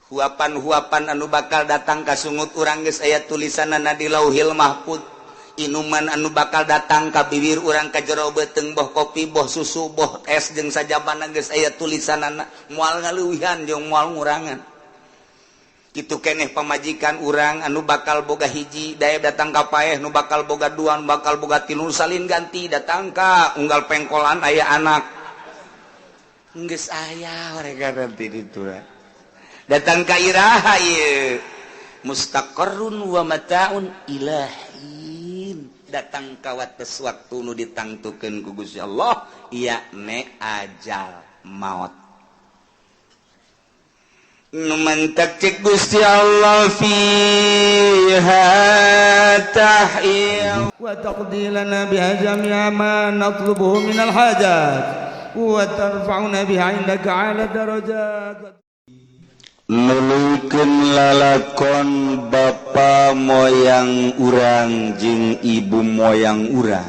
Huapan-huapan anu bakal datang ka sungut urang geus aya tulisanana di Lauhil Mahfud. Inuman anu bakal datang ka bibir urang ka jero beuteung, boh kopi, boh susu, boh es jeung sajabana geus aya tulisanana, moal ngaleuwihan jeung moal ngurangan. Kitu keneh pamajikan urang anu bakal boga hiji daya datang ka paeh, nu bakal boga dua, nu bakal boga tilu, salin ganti datang ka unggal pengkolan aya anak. Geus aya mereka nanti ditu. Datang ka iraha ieu mustaqarrun wa mataun ilahin, datang ka wates waktu nu ditangtukeun ku Gusti Allah, yakni ajal maut. Nu mantak cek Gusti Allah fiha tahya wa taqdi lana biha jami'a ma natlubuhu minal hajat wa tarfa'una biha indaka 'ala darajat. Nuluykeun lalakon bapa moyang urang jeung ibu moyang urang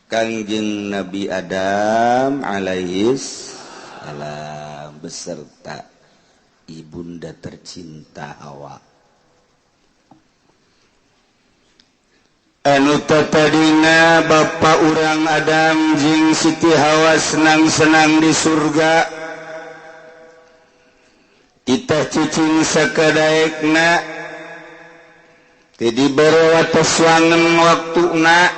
Kangjeng Nabi Adam alaihis salam beserta ibunda tercinta Hawa anu tatadina bapa urang Adam jeung Siti Hawa senang-senang di surga. Kita cicing sakadaekna teu dibere wates wangen waktuna,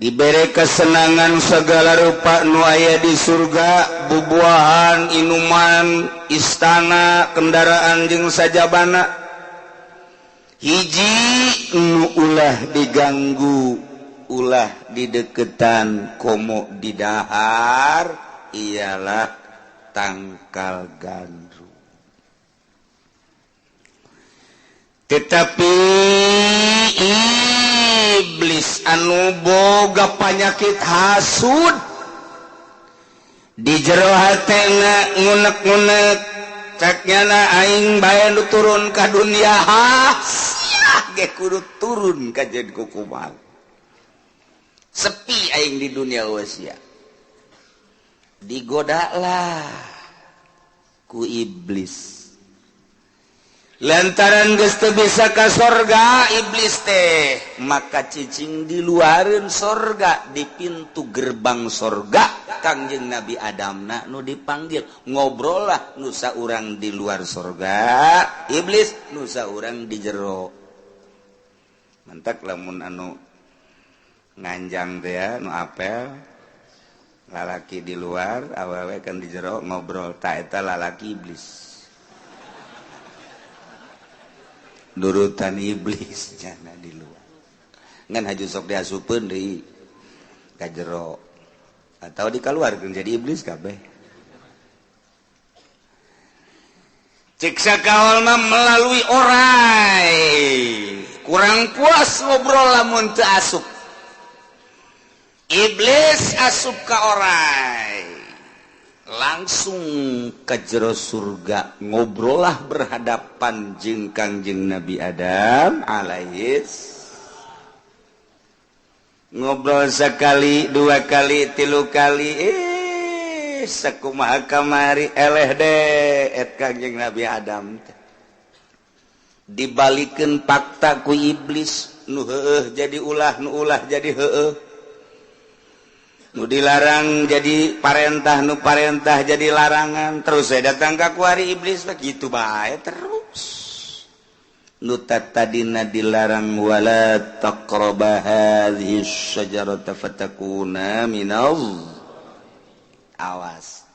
dibere kesenangan segala rupa nu aya di surga, bubuahan, inuman, istana, kendaraan jeung sajabana. Hiji nu ulah diganggu, ulah dideketan, komo didahar ialah tangkal gandum. Tetapi iblis anu boga panyakit hasud di jero hatena ngunek-ngunek cek nyana aing bae nu turun ka dunia, sia ge kudu turun ka jeung kukumaha. Sepi aing di dunia sia. Digodalah ku iblis lantaran geus teu bisa ka sorga iblis teh, maka cicing di luareun sorga, di pintu gerbang sorga Kangjeng Nabi Adamna nu dipanggil, ngobrollah nu saurang di luar sorga iblis, nu saurang di jero. Mantak lamun anu nganjang teh ya, nu apel lalaki di luar, awewe kan di jero ngobrol, ta eta lalaki iblis. Nurutan iblis jana di luar. Ngan haju sok diasupeun deui ka jero atau dikaluarkeun jadi iblis kabeh. Cek sakaol mah melalui orai. Kurang puas ngobrol lamun teu asup. Iblis asup ka orai, langsung ke jero surga, ngobrollah berhadapan jeung Kangjeng Nabi Adam alaihis. Ngobrol sekali, dua kali, tilu kali, sakumaha kamari eleh deh et Kangjeng Nabi Adam teh. Dibalikeun fakta ku iblis, nu heueuh jadi ulah, nu ulah jadi heueuh. Nu dilarang jadi parentah, nu parentah jadi larangan. Terus saya datang ka kuari iblis begitu bae terus. Nu tadina dilarang wala taqraba hadhihi syajarata fatakuna minal. Awas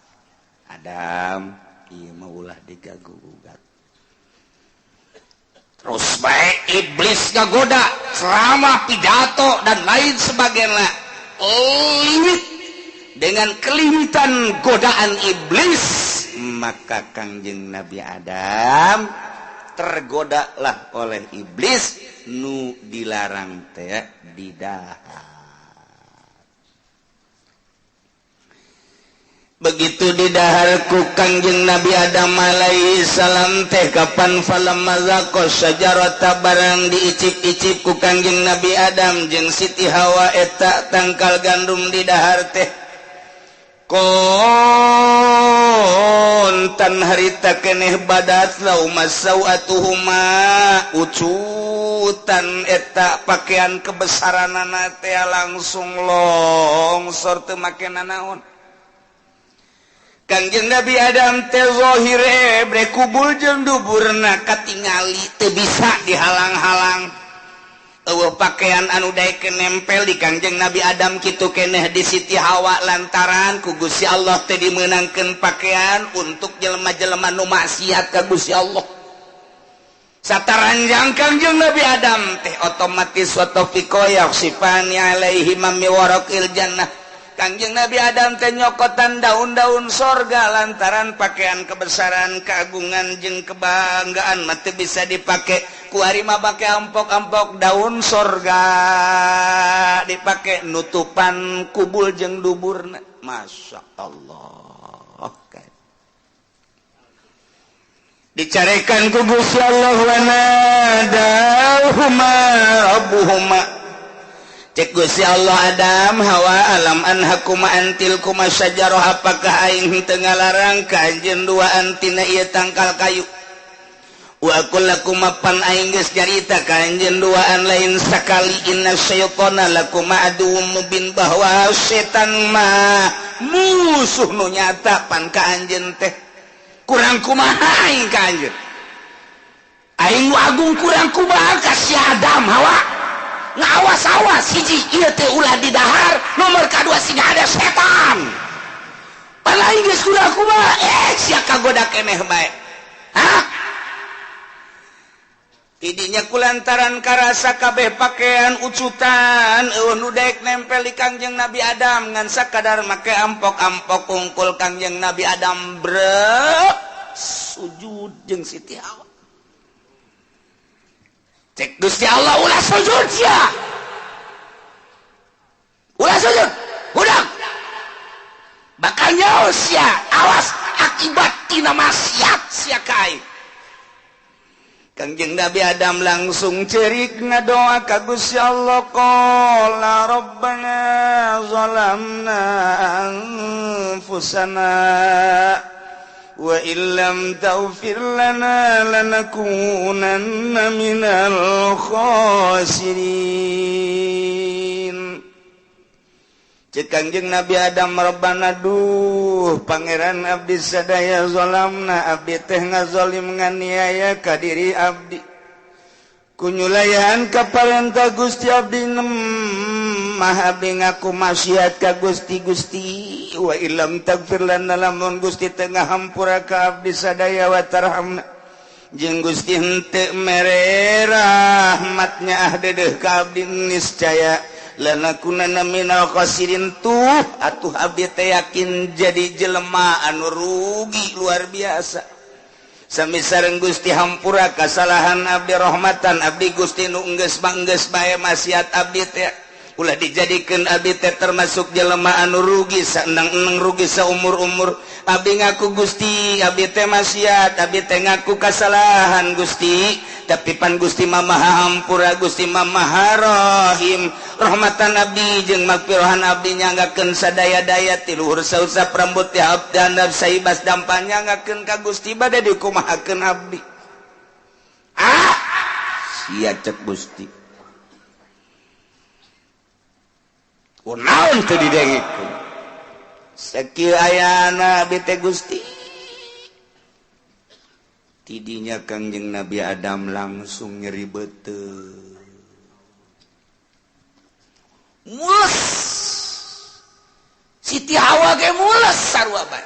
Adam, ieu mah ulah digagu-gugat. Terus bae iblis ngagoda selama pidato dan lain sebagainya. Limit dengan kelimitan godaan iblis, maka Kangjeng Nabi Adam tergodalah oleh iblis nu dilarang teh didahar. Begitu didahar ku Kangjeng Nabi Adam alaihi salam teh kapan falamma zaqa syajarata barang diicip-icip ku Kangjeng Nabi Adam jeung Siti Hawa eta tangkal gandum didahar teh. Kon pautan harita keneh badat lauma sawatuhuma ucutan eta pakaian kebesaranana teh langsung longsor teu make nanaon. Kangjeng Nabi Adam teh zahire bre kubul jeung duburna katingali teu bisa dihalang-halang. Eueuh pakaian anu daekeun nempel di Kangjeng Nabi Adam kitu keneh di Siti Hawa lantaran ku Gusti Allah teh dimeunangkeun pakaian untuk jelema-jelema nu maksiat ka Gusti Allah. Sataranjang Kangjeng Nabi Adam teh otomatis wa taufiqo yakhsifani alaihi min waraqil jannah. Kangjeng Nabi Adam teh nyokotan daun-daun sorga lantaran pakaian kebesaran, keagungan jeung kebanggaan mah teu bisa dipake. Ku ari mah pake ampok-ampok daun sorga dipake nutupan kubul jeung duburna. Masya Allah. Dicarekan ku Gusti Allah wa nadahuma rabbuhuma. Cek Gusti Allah Adam Hawa alam anhakuma antil kuma syajarah, apakah aing teu ngalarang ka anjeun duaan tina ieu tangkal kayu? Wa aqul lakuma pan aing geus nyarita ka anjeun duaan lain sakali inna syaitana lakuma aduwwum mubin, bahwa setan mah musuh nu nyata pan ka anjeun teh. Kurang kumaha aing ka anjeun? Aing nu agung kurang kumaha ka si Adam Hawa? Ngawas-awas hiji ieu teh ulah didahar, nomor kadua siga ada setan. Pan aing geus kudu kumaha sia kagoda keneh bae. Hah? Tidinya kulantaran karasa kabeh pakaian ucutan eueuh nu daek nempel di Kangjeng Nabi Adam ngan sakadar make ampok-ampok kungkul Kangjeng Nabi Adam brek sujud jeung Siti Hawa. Cek Gusti Allah ulah sujud sia. Ulah sujud, budak. Bakal nyaho sia, awas akibat tina maksiat sia ka aing. Kangjeng Nabi Adam langsung cerik ngadoa ka Gusti Allah, qala rabbana zalamna anfusana wa illam taghfir lana lanakunanna minal khasirin. Cek Kangjeng Nabi Adam rabbana duh pangeran abdi sadaya zalamna, abdi teh ngazalim nganiaya ka diri abdi, kunyulayan ka parentah Gusti abdi mah abdi ngaku maksiat ka Gusti. Gusti wa illam taghfir lana lamun Gusti teu ngahampura ka abdi sadaya wa tarhamna jeung Gusti henteu mere rahmatnya ah dedeuh ka abdi niscaya lanakunanna minal khasirin. Tuh atuh abdi teh yakin jadi jelema anu rugi luar biasa. Sami sareng Gusti hampura kasalahan abdi, rahmatan abdi Gusti nu enggeus manggeus bae maksiat abdi teh ulah dijadikeun abdi teh termasuk jelema anu rugi saenang-enang rugi saumur-umur. Abdi ngaku Gusti abdi teh maksiat, abdi teh ngaku kasalahan Gusti, tapi pan Gusti mah maha hampura, Gusti mah maha rahim. Rahmatan abdi jeung magfirahan abdi nyanggakeun sadaya-daya ti luhur sausap rambut ti abdi saibas dampa nyanggakeun ka Gusti bade dikumahakeun abdi. Ah sia cek Gusti kunaon teu didengekeun sakieu ayana abdi teh Gusti. Tidinya Kangjeng Nabi Adam langsung nyeri beuteung mules. Siti Hawa ge mules sarua bae,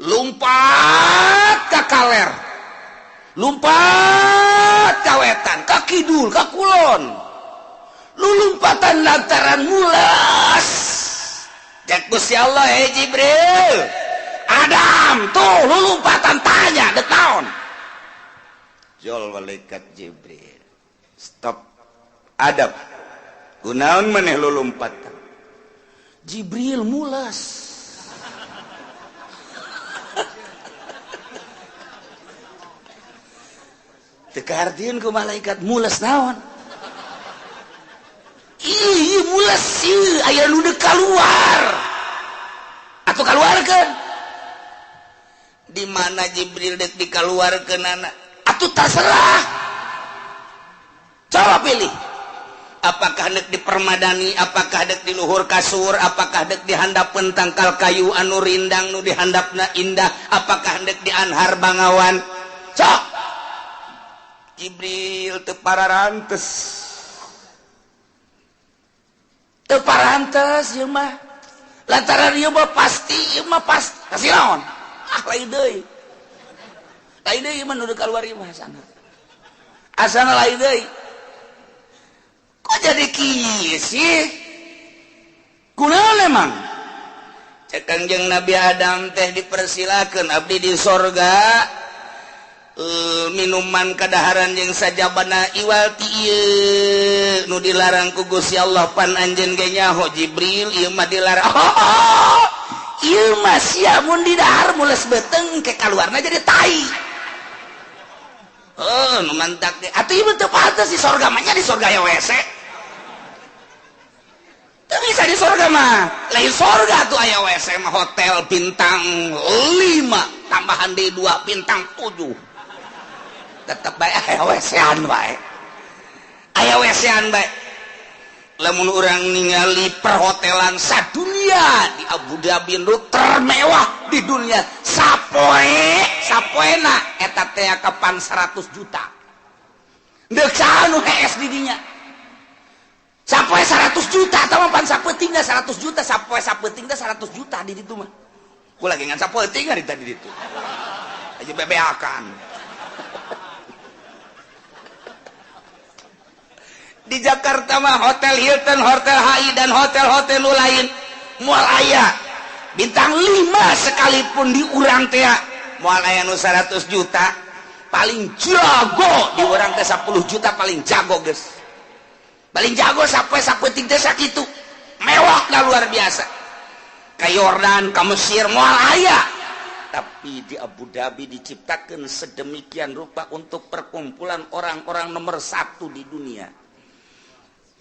lumpat ka kaler, lumpat ka wetan, ka kidul, ka kulon, lulumpatan lantaran mules. Cek Gusti Allah, hei Jibril, Adam tuh lulumpatan tanya dek naon. Jol malaikat Jibril, stop Adam, kunaon maneh lulumpatan? Jibril mulas. Teu kahartieun ku malaikat mulas naon? Ih mulas ieu aya nu deuk kaluar. Atuh kaluarkeun. Di mana Jibril dek dikaluarkeunana? Atuh terserah. Coba pilih. Apakah dek di permadani, apakah dek di luhur kasur, apakah dek dihandapeun tangkal kayu anu rindang nu dihandapna indah, apakah dek di anhar bangawan. Cok. Jibril teu pararantes. Teu parantes ieu mah. Lantaran ieu mah pasti, ieu mah pasti. Kasih naon? Ah lain deui. Lain deui ieu mah nu kaluar ieu mah asana. Asana lain deui. Kok jadi kieu sih? Kunaon emang? Cek Kangjeng Nabi Adam teh dipersilakeun abdi di sorga minuman kadaharan jeung sajabana iwal ti ieu nu dilarang ku Gusti Allah pan anjeun ge nyaho Jibril ieu mah dilarang. Oh, ieu mah sia mun didahar mules beuteung ke kaluarna jadi tai. Oh, nu mantak teh atuh ieu teu pantes di sorga mah nya di sorga aya WC. Teu bisa di sorga mah. Lain sorga tuh aya WC mah hotel bintang 5 tambahan deui 2 bintang 7. Tetep bae aya WC-an bae. Aya WC-an bae. Lamun urang ningali perhotelan sadunia di Abu Dhabi nu termewah di dunia sapoe sapoena eta teh kapan 100 juta. Deuk saha nu hees di dinya? Sapoe 100 juta atau pan sapeutingna 100 juta, sapoe sapeutingna 100 juta di ditu mah. Ku lagi ngan sapeuting hari tadi ditu. Aja bebeakan. Di Jakarta mah hotel Hilton, hotel HI dan hotel-hotel nu lain moal aya bintang 5 sekalipun di urang teh moal aya nu 100 juta, paling jago di urang teh 10 juta paling jago geus. Paling jago sampai sapeuting teh sakitu. Mewah lah luar biasa. Ka Yordan, ka Mesir moal aya. Tapi di Abu Dhabi diciptakan sedemikian rupa untuk perkumpulan orang-orang nomor 1 di dunia.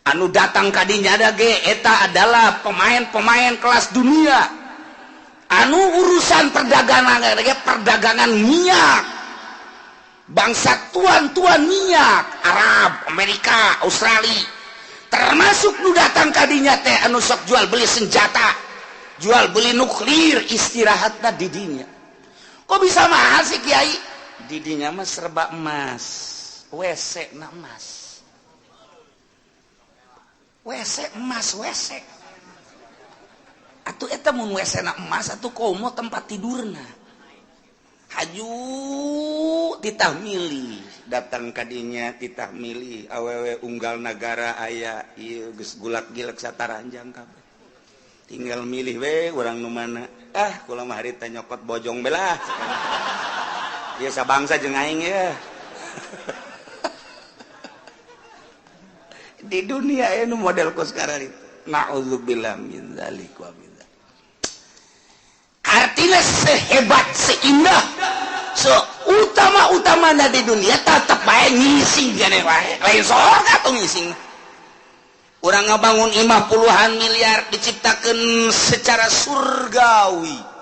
Anu datang kadinya ada ge eta adalah pemain-pemain kelas dunia. Anu urusan perdagangan ge perdagangan minyak. Bangsa tuan-tuan minyak Arab, Amerika, Australia. Termasuk nu datang kadinya teh anu sok jual beli senjata, jual beli nuklir, istirahatna di dinya. Kok bisa mahal sih kiai? Di dinya mah serba emas, WC na emas. WC emas, WC. Atuh eta mun WC na emas atuh komo tempat tidurna. Haju titah milih, datang kadinya titah milih awewe unggal nagara aya ieu geus gulak-gilek sataranjang kabeh. Tinggal milih we urang nu mana. Ah, kula mah harita nyokot bojong belah. Ieu sabangsa jeung aing ye. Di dunia ini model kos sekarang itu. Na'udzubillah min dzalik wa min dzalik. Artinya sehebat, seindah, seutama-utamana di dunia tetep bae ngising jane wae. Lain sorga tuh ngising. Urang ngabangun imah puluhan miliar diciptakeun secara surgawi.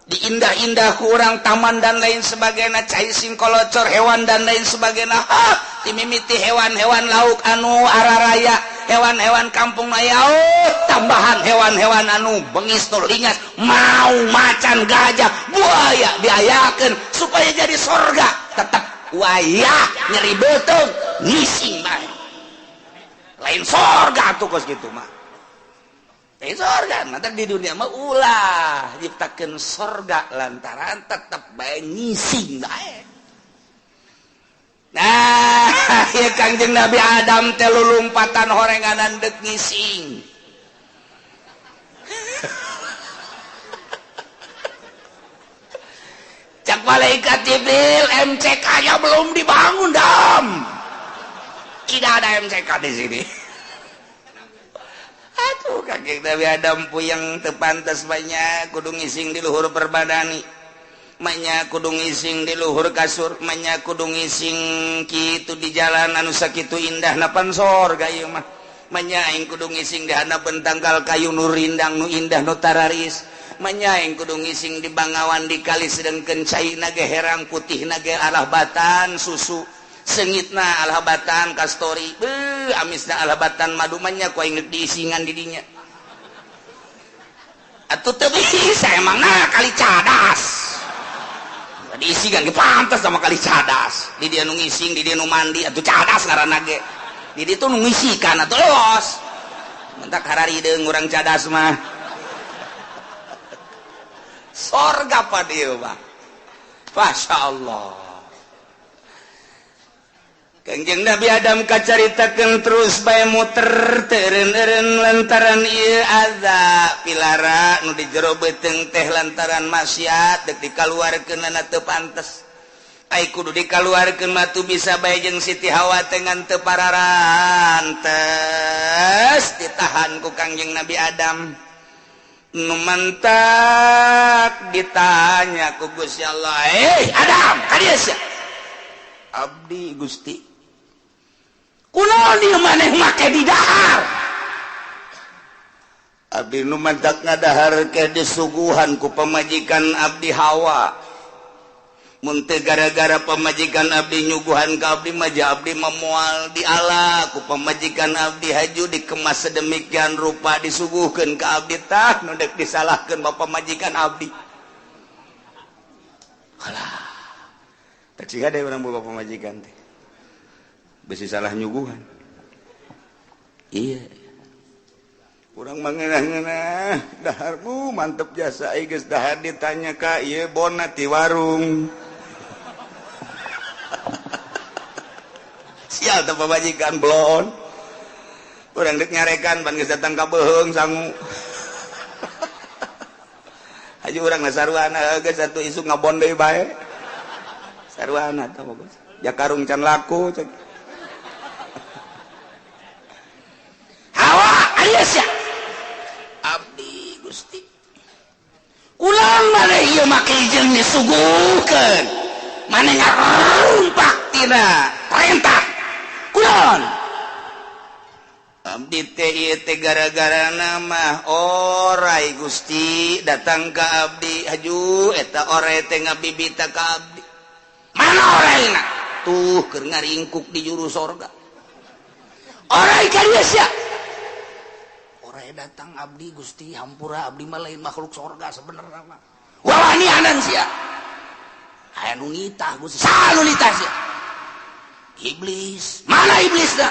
Diindah-indah ku urang taman dan lain sebagainya, cai singkolocor hewan dan lain sebagainya. Ha, dimimiti hewan-hewan lauk anu araraya, hewan-hewan kampung aya, oh, tambahan hewan-hewan anu bengis nu lingas, mau macan, gajah, buaya diayakeun supaya jadi sorga. Tetep wayah nyeri beuteung ngising bae. Lain sorga atuh kos kitu mah. Lain sorga, nanti di dunia mah ulah nyiptakeun sorga lantaran tetep bae ngising bae. Nah, ya Kangjeng Nabi Adam teh lulumpatan horenganan deuk ngising. Cak malaikat Jibril, MCK-nya belum dibangun, Dam. Tidak ada MCK di sini. Aduh, kakek Nabi Adam puyeng teu pantes banyak kudu ngising di luhur perbadani. Manya kudu ngising di luhur kasur, manya kudu ngising kitu di jalan anu sakitu indah napan sorga ieu mah. Manya aing kudu ngising di handapeun tangkal kayu nu rindang nu indah nu tararis. Manyaing kudu ngising di Bangawan di kali sedengkeun caina ge herang putihna ge arah batan susu. Sengitna alah batan kastori. Beuh, amisna alah batan madu manya ku aing deuk diisingan di dinya. Atuh teu bisa emangna kali cadas. Diisikan ge pantas sama kali cadas. Di dia nu ngising, di dia nu mandi, atuh cadas ngaranna ge. Di ditu nu ngisikan atuh los. Mentak hararideung urang cadas mah. Sorga pa dieu mah. Masya Allah. Kangjeng Nabi Adam kacaritakeun terus bae muter teureun-eureun lantaran ieu azab pilara nu di jero beuteung teh lantaran maksiat deuk dikaluarkeunana teu pantes. Ai kudu dikaluarkeun mah tu bisa bae jeung Siti Hawa teh ngan teu pararantes ditahan ku Kangjeng Nabi Adam. Nu mantak ditanya ku Gusti Allah, "Eh Adam, ka dieu sia?" Abdi Gusti. Kunaon ieu maneh make di dahar? Abdi nu mantak ngadahar ke disuguhan ku pamajikan abdi Hawa. Mun teu gara-gara pamajikan abdi nyuguhan ka abdi mah abdi memual di ala ku pamajikan abdi haju dikemas sedemikian rupa disuguhkeun ka abdi tah nu deuk disalahkeun bapak pamajikan abdi. Alah. Tak siga deh urang boga pamajikan teh. Besi salah nyuguhan. Iya. Urang mah ngeunah-ngeunah daharmu mantep jasa ai geus dahar ditanya ka ieu bona ti warung. Sial teh pamajikan blon. Urang deuk nyarekan pan geus datang ka beuheung sangu. Haji urang na saruana geus atuh isuk ngabon deui bae. Saruana tah bagus. Ja karung can laku cek. Hawa aya sia. Abdi Gusti. Ulang maneh ieu make jeung disuguhkeun. Maneh ngarumpak tina perintah. Kulon. Abdi teh ieu teh gara-gara nama orai Gusti datang ka abdi haju eta orai teh ngabibita ka abdi. Mana oraina? Tuh keur ngaringkuk di juru sorga. Orai ka dieu sia. Orai datang abdi Gusti hampura abdi mah lain makhluk sorga sebenarnya mah. Wawanianan sia. Aya nu nitah Gusti, saha nu nitah sia? Iblis. Mana iblisna?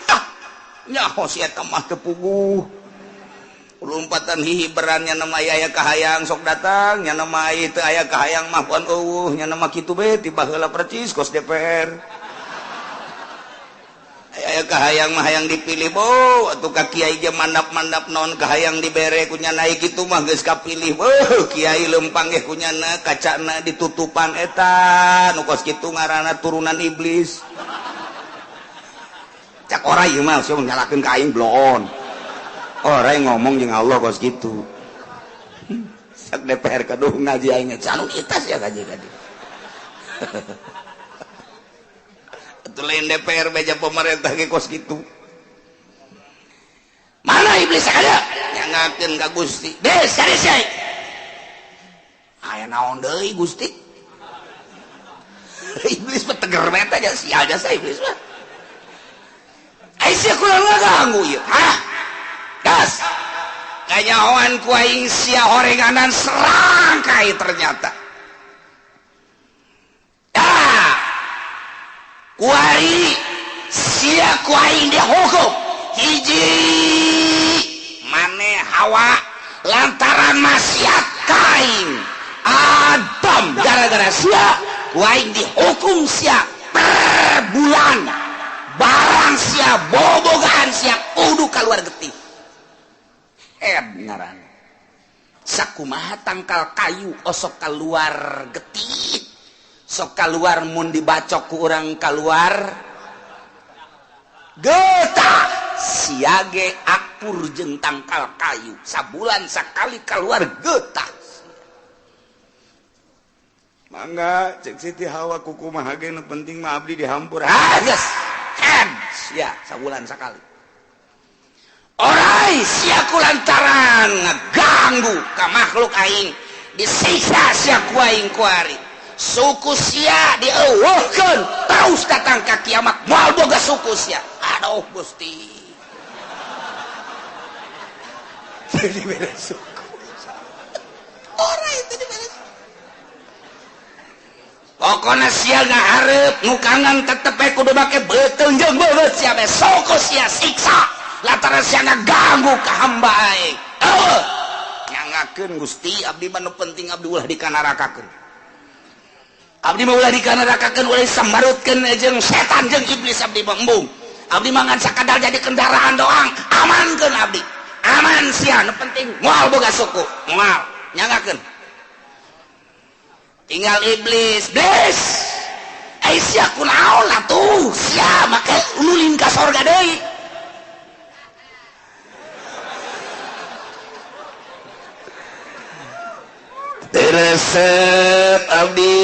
Ah, nyaho si eta mah teu puguh. Lompatan hihiberan nya nama aya kahayang sok datang, nya nama teu aya kahayang mah pon eueuh, nya nama kitu bae ti baheula percis kos DPR. Aya kahayang mah hayang dipilih bo, atuh ka kiai ge mandap-mandap naon kahayang dibere ku nya naik kitu mah geus kapilih bo, kiai lempang ge ku nyana kacana ditutupan eta nu kos kitu ngaranna turunan iblis. Cak ora ieu mah sia nyalakeun ka aing bloon. Orang ngomong jeung Allah kos gitu. Sak DPR kaduh ngaji aing canu kita sia ngaji tadi. Atuh lain DPR beja pemerintah ge kos gitu. Mana iblis kada? Nyangakeun ka Gusti. Des cari sia. Aya naon deui Gusti? Iblis mah teger bae teh sia jasa iblis mah. Ai sia kurang ngaganggu ieu. Hah? Gas. Kanyahoan ku aing sia horenganan serangkai ternyata. Ah. Kuari sia ku aing dihukum. Hiji mane Hawa lantaran maksiat ka aing. Adam gara-gara sia ku aing dihukum sia per bulan. Barang sia bobogaan sia kudu kaluar getih. Ngaran sakumaha tangkal kayu osok keluar getih sok keluar mun dibacok ku urang keluar getah siage akur jeung tangkal kayu sabulan sakali keluar getah. Mangga cek Siti Hawa kukumaha ge nu penting mah abdi dihampur. Ah geus head sia sabulan sakali. Orai sia ku lantaran ngeganggu ngaganggu ka makhluk aing disiksa sia ku aing kuari suku sia dieuweuhkeun terus datang ka kiamat moal boga suku sia. Aduh Gusti, dibere suku ora itu dibere. Pokona sia ngahareup nukangan tetep we kudu make beuteung jeung beungeut sia be suku sia siksa lantaran sia ngaganggu ka hamba aing. Eueuh nyangakeun Gusti, abdi mah nu penting abdi ulah dikanarakakeun. Abdi mah ulah dikanarakakeun, ulah disambarutkeun jeung setan jeung iblis abdi mah embung. Abdi mah ngan sakadar jadi kendaraan doang, amankeun abdi. Aman sia nu penting moal boga suku, moal nyangakeun. Tinggal iblis, iblis. Ai sia kunaon atuh? Sia make ulin ka sorga deui. Teu resep abdi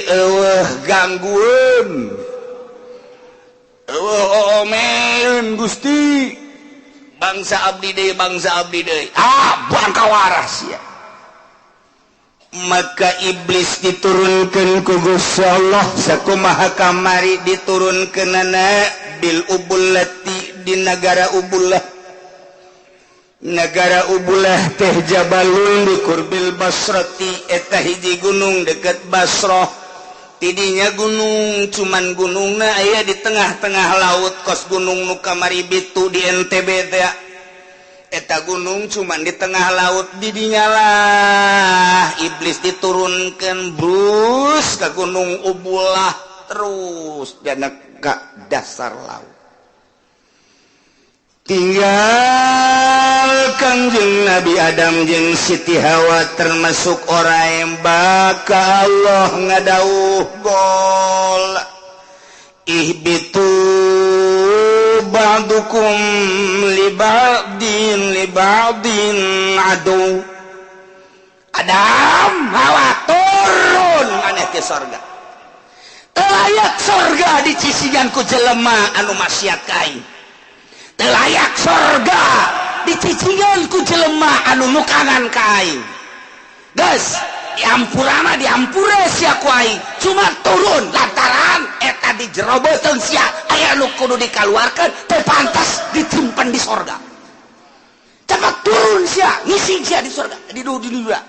eueuh ganggueun. Eueuh oomeun Gusti. Bangsa abdi deui, bangsa abdi deui. Ah, bangka waras sia. Maka iblis diturunkan ku Gusti Allah sakumaha kamari diturunkeunana bil ubullati di nagara Ubullah. Nagara Ubullah teh jabalun di kurbil Basrati, eta hiji gunung deket Basrah. Tidinya gunung cuman gunungna aya di tengah-tengah laut kos gunung nu kamari bitu di NTB teh. Eta gunung cuman di tengah laut, didinya lah iblis diturunkan brus ke gunung Ubullah terus dan ke dasar laut. Tinggal Kangjeng Nabi Adam jeung Siti Hawa termasuk orang yang bakal Allah ngadauh gol ihbitu ba'dukum li ba'din adu. Adam Hawa turun maneh ke sorga. Teu layak sorga dicisian ku jelema anu maksiat ka aing. Teu layak sorga dicician ku jelema anu nukangan ka aing. Geus diampurana diampure sia ku aing, cuma turun lantaran eta di jero beuteung sia aya nu kudu dikaluarkeun teu pantas disimpen di sorga. Cepat turun sia, ngisi sia di sorga, di dunia.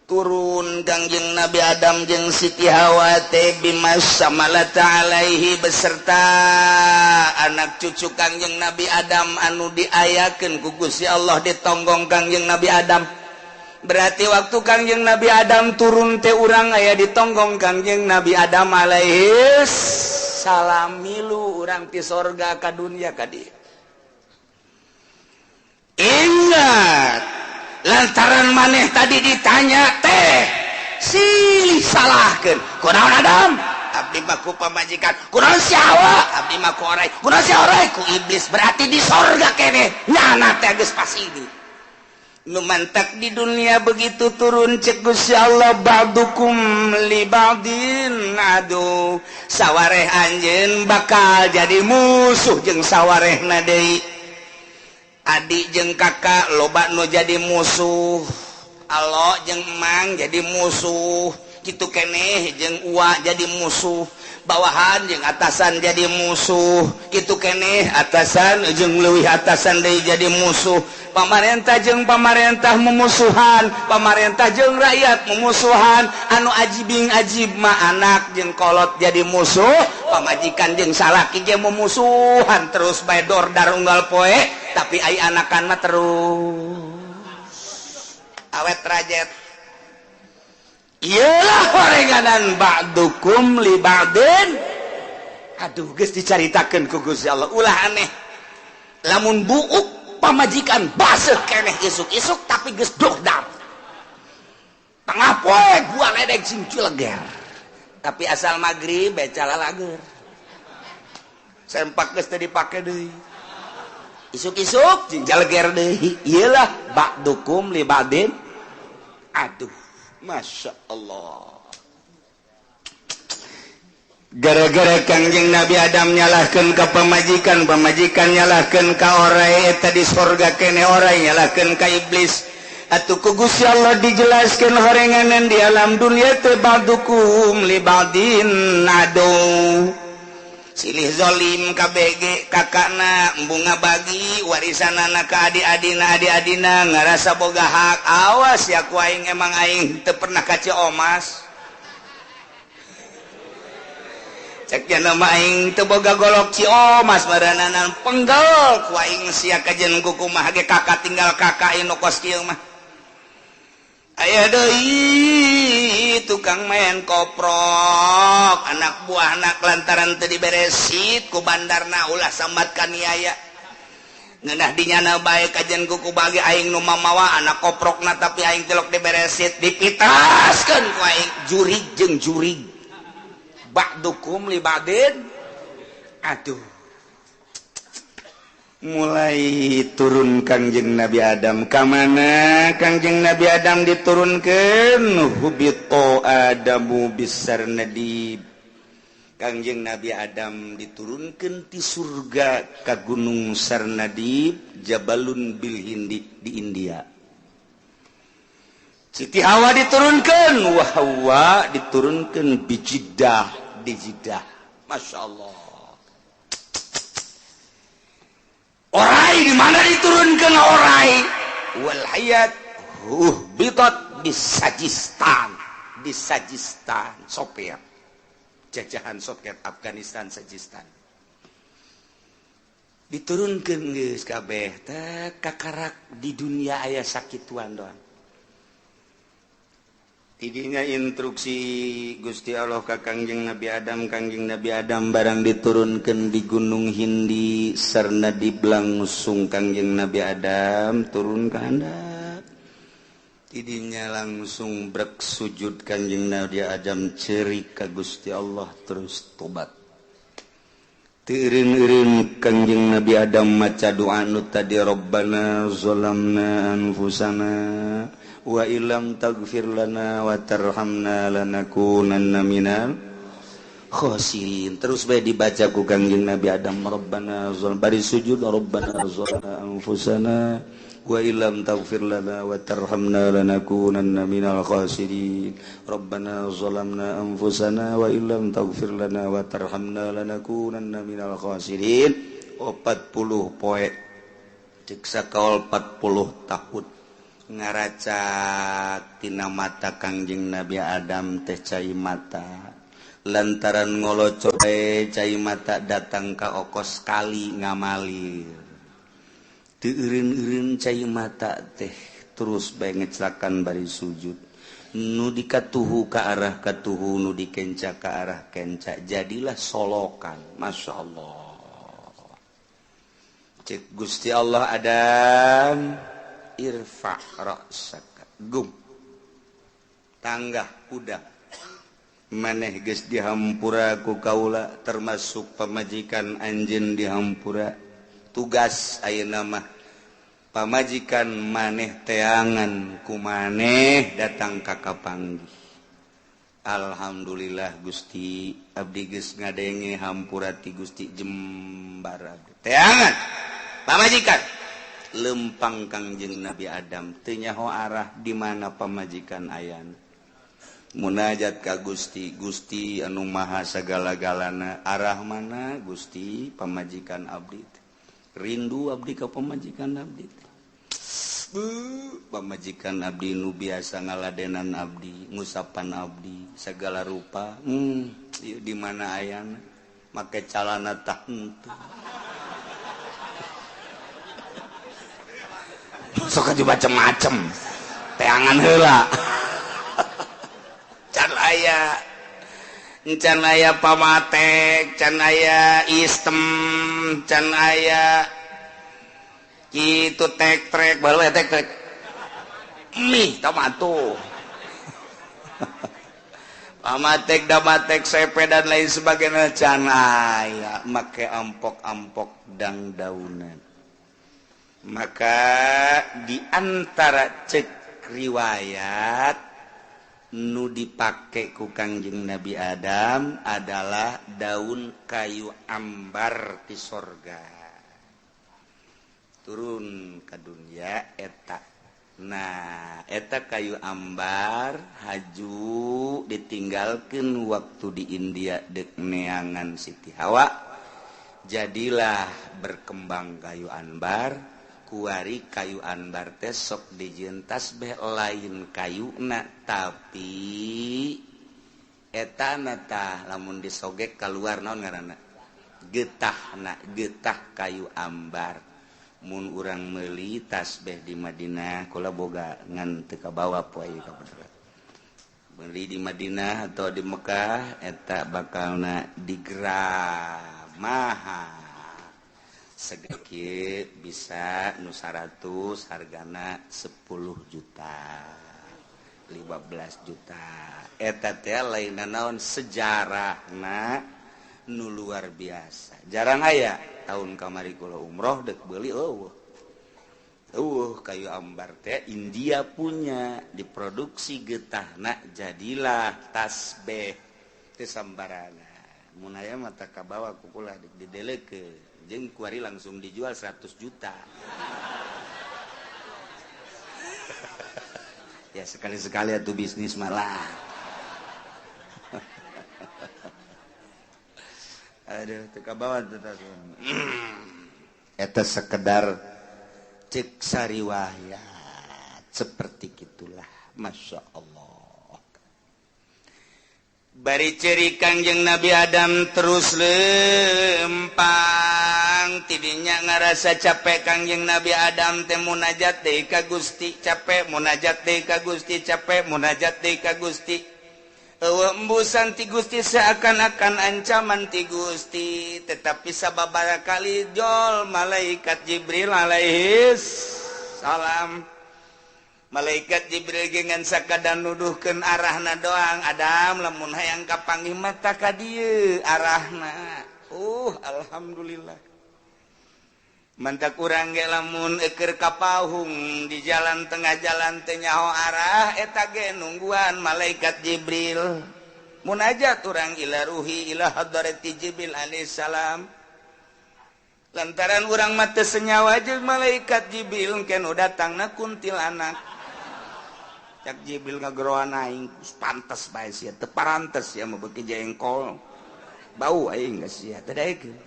Turun Kangjeng Nabi Adam jeung Siti Hawa teh bimas samalata alaihi beserta anak cucu Kangjeng Nabi Adam anu diayakeun ku Gusti Allah ditonggong Kangjeng Nabi Adam. Berarti waktu Kangjeng Nabi Adam turun teh urang aya ditonggong Kangjeng Nabi Adam alaihi salam milu urang ti sorga ka dunia ka dieu. Ingat lantaran maneh tadi ditanya teh silih salahkeun kunaon Adam abdi mah ku pamajikan, kunaon si Hawa abdi mah ku orai, kunaon si orai ku iblis. Berarti di sorga keneh nyana teh geus pasti ini nu mantak di dunia begitu turun cek Gusti Allah ba'dukum li ba'din adu, sawareh anjeun bakal jadi musuh jeung sawarehna deui. Adik jeung kakak loba nu jadi musuh, alo jeung emang jadi musuh, kitu keneh jeung uwa jadi musuh, bawahan jeung atasan jadi musuh, kitu keneh atasan jeung leuwih atasan deui jadi musuh, pamarentah jeung pamarentah memusuhan, pamarentah jeung rakyat memusuhan, anu ajibing ajib mah anak jeung kolot jadi musuh, pamajikan jeung salaki ge memusuhan terus bae dordar unggal poe, tapi ai anakan mah terus awet rajet. Iyalah horenganan ba'dukum li ba'din. Aduh geus dicaritakeun ku Gusti Allah ulah aneh. Lamun buuk pamajikan baseuh keneh isuk-isuk tapi geus dordar. Tengah poe gua ledeg sing cileger. Tapi asal magrib bae calalager. Sempak geus teu dipake deui. Isuk-isuk jing jaleger deui. Iyalah ba'dukum li ba'din. Aduh, Masya Allah. Gara-gara Kangjeng Nabi Adam nyalahkeun ka pamajikan, pamajikan nyalahkeun ka orai eta di sorga kene orai nyalahkeun ka iblis. Atuh ku Gusti Allah dijelaskeun horenganan di alam dunia teh ba'dukum li ba'din adu. Silih zolim KBG kakakna bunga bagi warisanana ka adi-adina, adi-adina ngarasa boga hak. Awas ya ku aing, emang aing teu pernah ka Ciomas. Cek nama aing teu boga golok Ciomas marananan penggal ku aing sia kajen kumaha ge kakak tinggal kakak anu kos kieu mah. Aya deui tukang main koprok anak buah anak lantaran teu diberesit ku bandarna ulah sambat kaniaya. Ngeunah dinyana bae kajen kuku bagi aing nu mamawa anak koprokna tapi aing tilok diberesit dipitaskeun ku aing jurig jeung jurig. Ba'dukum li ba'din. Aduh. Mulai turun Kangjeng Nabi Adam ka mana? Kangjeng Nabi Adam diturunkeun hubito Adamu bisarnadib. Kangjeng Nabi Adam diturunkeun ti surga ka Gunung Sarnadib, Jabalun bil Hindi di India. Siti Hawa diturunkeun, wa Hawa diturunkeun bi Jiddah di Jiddah. Masya Allah. Orai di mana diturunkan orai? Wal hayat bitat di Sajistan, di Sajistan Soviet. Jajahan Soviet Afghanistan Sajistan. Diturunkan geus kabeh teh kakarak di dunia aya sakituan doang. Tidinya instruksi Gusti Allah ka Kangjeng Nabi Adam, Kangjeng Nabi Adam barang diturunkan di Gunung Hindi Sarnadib langsung Kangjeng Nabi Adam turun ke handap. Tidinya langsung brek sujud Kangjeng Nabi Adam cerik ka Gusti Allah terus tobat. Teu eureun-eureun Kangjeng Nabi Adam maca doa nu tadi Rabbana zalamna anfusana wa illam taghfir lana wa tarhamna lanakunanna minal khosirin. Terus bae dibaca ku Kangjeng Nabi Adam Rabbana zalam bari sujud Rabbana zalamna anfusana wa illam taghfir lana wa tarhamna lanakunanna minal khasirin. Rabbana zalamna anfusana wa illam taghfir lana wa tarhamna lanakunanna minal khasirin. 40 poe cek sakaol 40 tahun ngaracak tina mata Kangjeng Nabi Adam teh cai mata lantaran ngolocoe cai mata datang ka okos kali ngamalir teu eureun-eureun cai mata teh terus bae ngeclakan bari sujud nu dikatuhu ka arah katuhu nu dikenca ka arah kenca jadilah solokan. Masya Allah. Cek Gusti Allah Adam irfa ra'saka gum tanggah kuda maneh geus dihampura ku kaula termasuk pamajikan anjeun dihampura tugas ayeuna mah pamajikan maneh teangan ku maneh datang ka kapanggih. Alhamdulillah Gusti abdi geus ngadenge hampura ti Gusti jembar abdi teangan pamajikan lempang Kangjeng Nabi Adam teu nyaho arah di mana pamajikan ayana. Munajat ka Gusti, Gusti anu maha sagala-galana arah mana Gusti pamajikan abdi rindu abdi ka pamajikan abdi. Pamajikan abdi nu biasa ngaladenan abdi ngusapan abdi segala rupa di mana ayana make calana tah henteu. Sok aja macem-macem teangan heula can aya can aya pamatek can aya istem can aya kitu tek trek baru tek trek mih tomato pamatek damatek sepe dan lain sebagainya can aya make ampok-ampok dang daunan. Maka di antara cek riwayat Nu dipake ku Kangjeng Nabi Adam adalah daun kayu ambar ti sorga. Turun ke dunia eta. Nah, eta kayu ambar haju ditinggalkan waktu di India dek neangan Siti Hawa. Jadilah berkembang kayu ambar. Kuari kayu anbar teh sok dijieun tasbih lain kayuna tapi etana tah lamun disogek keluar naon ngaranna getahna, getah kayu ambar. Mun urang meuli tasbih di Madinah kula boga ngan teu kabawa poe ka bener. Meuli di Madinah atau di Mekah eta bakalna digerak mahal. Sedikit bisa nu 100 hargana 10 juta 15 juta. Eta teh lain naon sejarahna nu luar biasa. Jarang aya tahun kamari kula umroh dek beuli eueuh. Eueuh kayu ambar teh India punya diproduksi getahna jadilah tasbih teh sambarangan. Mun aya mah tah kabawa ku kula didelekeun. Jeung kuari langsung dijual 100 juta. Ya sekali-sekali atuh bisnis malah. Aduh teu kabawa teu eta sekedar cek sariwayat seperti gitulah. Masya Allah. Bari ceri Kangjeng Nabi Adam terus lempang tidinya ngarasa capek Kangjeng Nabi Adam teh munajat deui ka Gusti capek munajat deui ka Gusti capek munajat deui ka Gusti. Eueuh embusan ti Gusti seakan-akan ancaman ti Gusti, tetapi sababaraha kali jol malaikat Jibril alaihis salam. Malaikat Jibril gengan sakadan nuduhkeun arahna doang. Adam lamun hayang kapanggih mata ka dieu arahna. Alhamdulillah. Mantak urang ge lamun eukeur ka pahung di jalan tengah jalan teh nyaho arah eta ge nungguan malaikat Jibril. Munajat urang ila ruhi ila hadrati Jibril alaihissalam. Lantaran urang mah teu senyawa jeung malaikat Jibril engke nu datangna kuntilanak. Cak Jibril ngageroan aing pantes bae sia teu parantes sia mah beuki jengkol bau aing geus sia teu daekeun.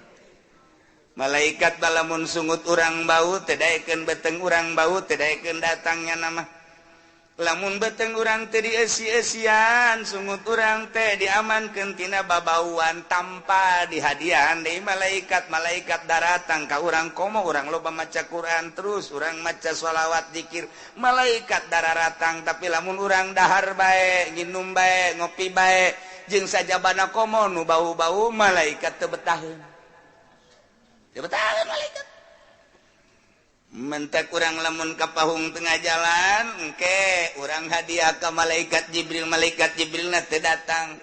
Malaikat balamun sungut urang bau teu daekeun, beteng urang bau teu daekeun datangnya nama. Lamun beteng urang teh dieusi-eusian sungut urang teh diamankeun tina babauan tanpa dihadiahan deui malaikat. Malaikat daratang ka urang komo urang loba maca Quran terus urang maca sholawat zikir malaikat dararatang. Tapi lamun urang dahar bae nginum bae ngopi bae jeung sajabana komo nu bau-bau malaikat teu betaheun, teu betaheun malaikat. Mentak urang lamun ka pahung tengah jalan engke urang hadiah ka malaikat Jibril, malaikat Jibril na teu datang.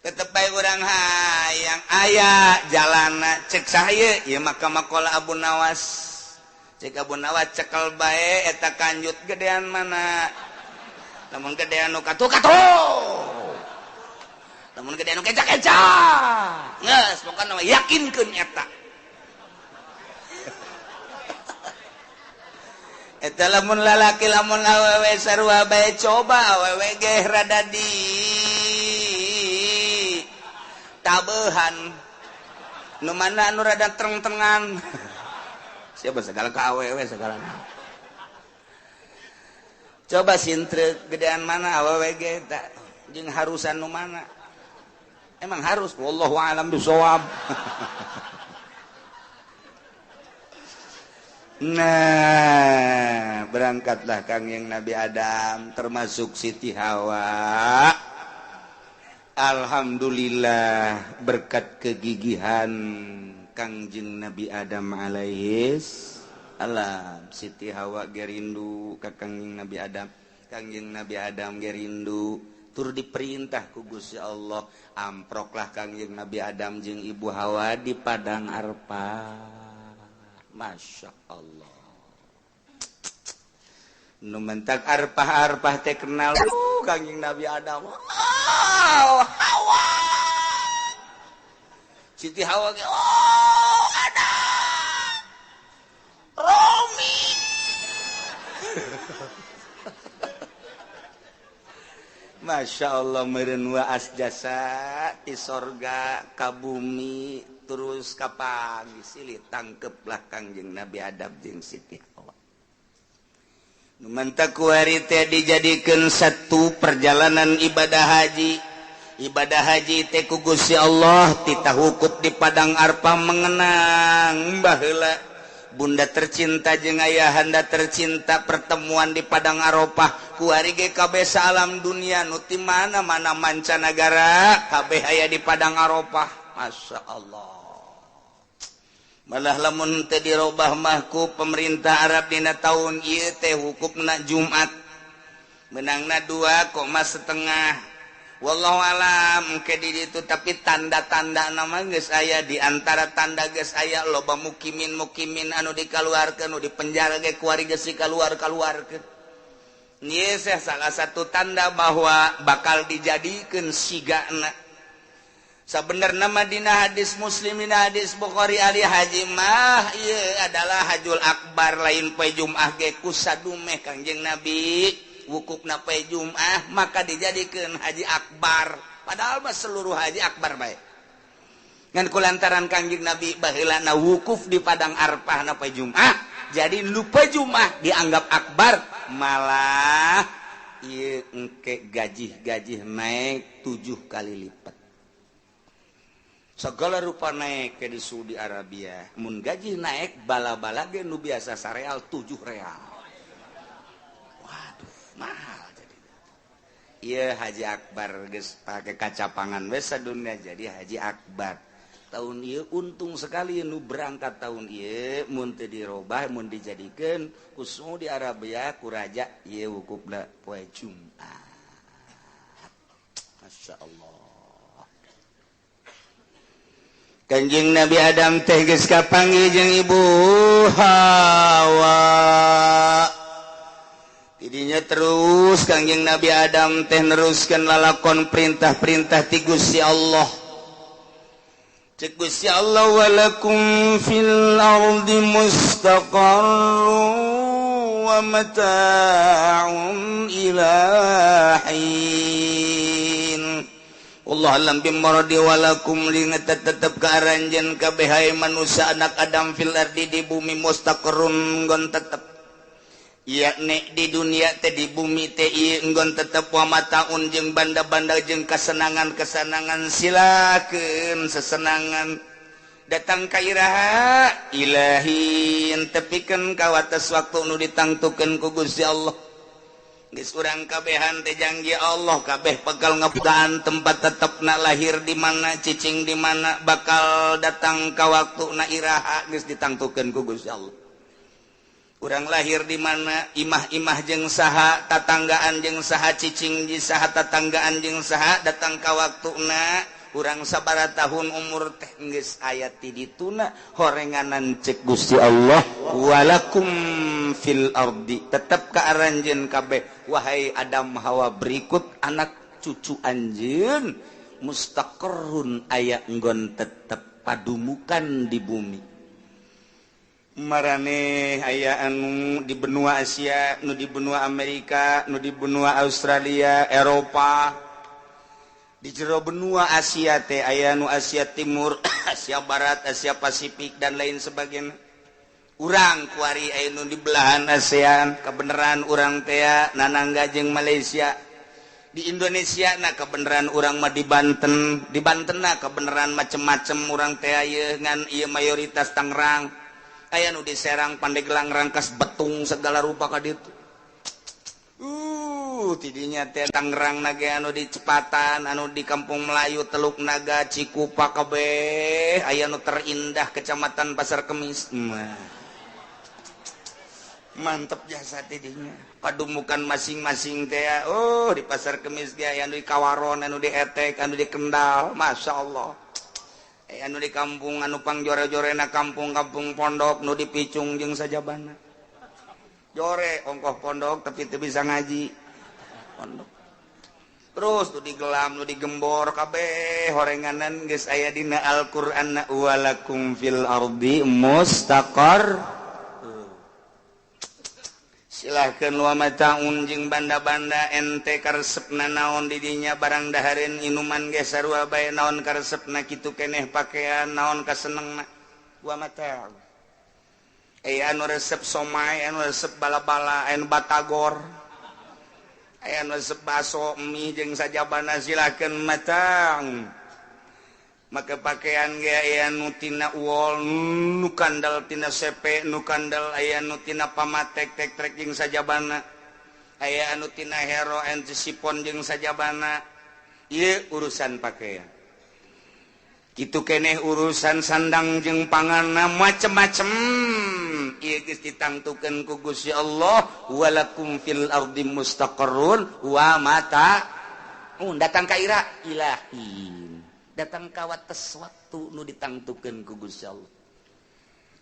Tetep bae urang hayang aya jalana cek saha ieu mah ka makola Abu Nawas. Cek Abu Nawas cekel bae eta kanjut gedean mana. Lamun gedean nu katuh-katuh. Lamun gedean nu keca-keca. Geus pokona mah yakinkeun eta. Eta lamun lalaki lamun awewe sarua bae coba awewe ge rada di tabehan nu mana anu rada treng-trengan. Siapa segala ka awewe segala. Coba sintrek gedean mana awewe ge eta jeung harusan nu mana. Emang harus wallahu alam bisawab. Nah, berangkatlah Kangjeng Nabi Adam termasuk Siti Hawa. Alhamdulillah berkat kegigihan Kangjeng Nabi Adam alaihis salam. Siti Hawa gerindu ka Kangjeng Nabi Adam, Kangjeng Nabi Adam gerindu tur diperintah ku Gusti Allah, amproklah Kangjeng Nabi Adam jeung Ibu Hawa di padang Arfah. Masya Allah. Nu mentak arpah-arpah teh kenal Kangjeng Nabi Adam. Oh, Hawa. Siti Hawa ge, oh, Adam. Romi. Masya Allah meureun waas jasa ti sorga ka bumi terus kapanggih silih tangkeplah Kangjeng Nabi Adam jeung Siti Hawa. Nu mantak kuari teh dijadikeun satu perjalanan ibadah haji. Ibadah haji teh ku Gusti Allah titah wukuf di Padang Arfah mengenang baheula bunda tercinta jeung ayahanda tercinta pertemuan di Padang Arafah kuari ge kabeh alam dunia nu ti mana-mana mancanagara kabeh aya di Padang Arafah. Masya Allah. Malah lamun teu dirobah mah ku pemerintah Arab dina taun ieu teh hukupna Jumat menangna 2,5. Wallahu alam ke di ditu, tapi tanda-tanda nama geus aya, di antara tanda geus aya loba mukimin-mukimin anu dikaluarkeun, nu di penjara ge kuari geus dikaluar-kaluarkeun. Ieu salah satu tanda bahwa bakal dijadikeun sigana. Sabenerna mah dina hadis Muslim, dina hadis Bukhari, ari haji mah ieu adalah hajul akbar, lain poe Jumat ge kusadumeh Kangjeng Nabi wukufna poe Jumat maka dijadikeun haji akbar. Padahal mah seluruh haji akbar bae. Ngan kulantaran Kangjeng Nabi baheulana wukuf di Padang Arfah na poe Jumat, jadi nu poe Jumat dianggap akbar, malah ieu engke gajih-gajih naik 7 kali lipat. Segala rupa naik ke di Saudi Arabia. Mun gaji naik bala-bala ge nu biasa sareal 7 real. Waduh, mahal jadi. Iya Haji Akbar geus pake kacapangan we sadunya jadi Haji Akbar. Tahun ieu untung sekali nu berangkat tahun ieu mun teu dirobah mun dijadikeun ku Saudi Arabia ku raja ieu wukufna poe Jumat. Masya Allah. Kanjeng Nabi Adam teh geus kapanggih jeung Ibu Hawa. Tidinya terus Kanjeng Nabi Adam teh neruskeun lalakon perintah-perintah ti Gusti Allah. Cek Gusti Allah, walakum fil ardi mustaqarrun wa mata'un ila hin. Allah alam bimmaradi walakum li tetep ka aranjeun kabeh hae manusia anak Adam fil ardi di bumi mustaqarrun nggon tetep, yakni di dunia teh di bumi teh ieu nggon tetep wa mataun jeung banda-banda jeung kasenangan-kesenangan, silakeun sesenangan datang ka iraha ilahin tepikeun ka wates waktu nu ditangtukeun ku Gusti Allah. Geus urang kabehan teh janji Allah kabeh bakal ngebukaan tempat tetepna, lahir di mana, cicing di mana, bakal datang ka waktuna iraha geus ditangtukeun ku Gusti Allah. Urang lahir di mana, imah-imah jeung saha, tatanggaan jeung saha, cicing di saha, tatanggaan jeung saha, datang ka waktuna urang sabaraha tahun umur teh geus aya ti dituna horenganan cek Gusti Allah walakum fil ardi tetep ka aranjeun kabeh wahai Adam Hawa berikut anak cucu anjeun mustaqarrun aya nggon tetep padumukan di bumi. Marane aya anu di benua Asia, nu di benua Amerika, nu di benua Australia, Eropa. Di jero benua Asia teh aya nu Asia Timur, Asia Barat, Asia Pasifik dan lain sebagainya. Urang kuari aya nu di belahan ASEAN, kebenaran urang teh nanangga jeung Malaysia. Di Indonesia na kebenaran urang mah di Banten, di Banten na kebenaran macem-macem urang teh ieu ngan ieu mayoritas Tangerang. Aya nu di Serang, Pandeglang, Rangkas, Betung segala rupa ka ditu. Tidinya teh Tangerang nage anu di Cepatan, anu di Kampung Melayu, Teluk Naga, Cikupa kabeh aya nu terindah Kecamatan Pasar Kemis. Mantep jasa tidinya. Padumukan masing-masing teh. Oh, di Pasar Kemis ge aya anu di Kawaron, anu di Etek, anu di Kendal. Masya Allah. Anu di kampung anu pangjore-jorena kampung-kampung pondok nu di Picung jeung sajabana. Jore ongkoh pondok tapi teu bisa ngaji. Pondok. Terus tuh digelam, nu digembor kabeh horenganan geus aya dina Al-Qur'an, walakum fil ardi mustaqar. Silahkan, wa mataun jeung banda-banda ente karesepna naon didinya, barang dahareun, inuman ge sarua bae, naon karesepna kitu keneh, pakaian naon kasenengna. Wa mataun, aya anu resep somai, anu resep bala-bala, anu batagor, aya anu resep baso, mie jeung sajabana, silakan. Matang maka pakaian ge aya nu tina wol, nu kandal tina sepe, nu kandal aya nu tina pamatek tek trek jeung sajabana, aya anu tina hero ente sipon jeung sajabana. Ieu urusan pakaian. Kitu keneh urusan sandang jeung panganna, macem-macem. Ieu geus ditangtukeun ku Gusti Allah, walakum fil ardi mustaqarrun wa mata. Datang ka ira ilahi, datang ka wates waktu nu ditangtukeun ku Gusti Allah.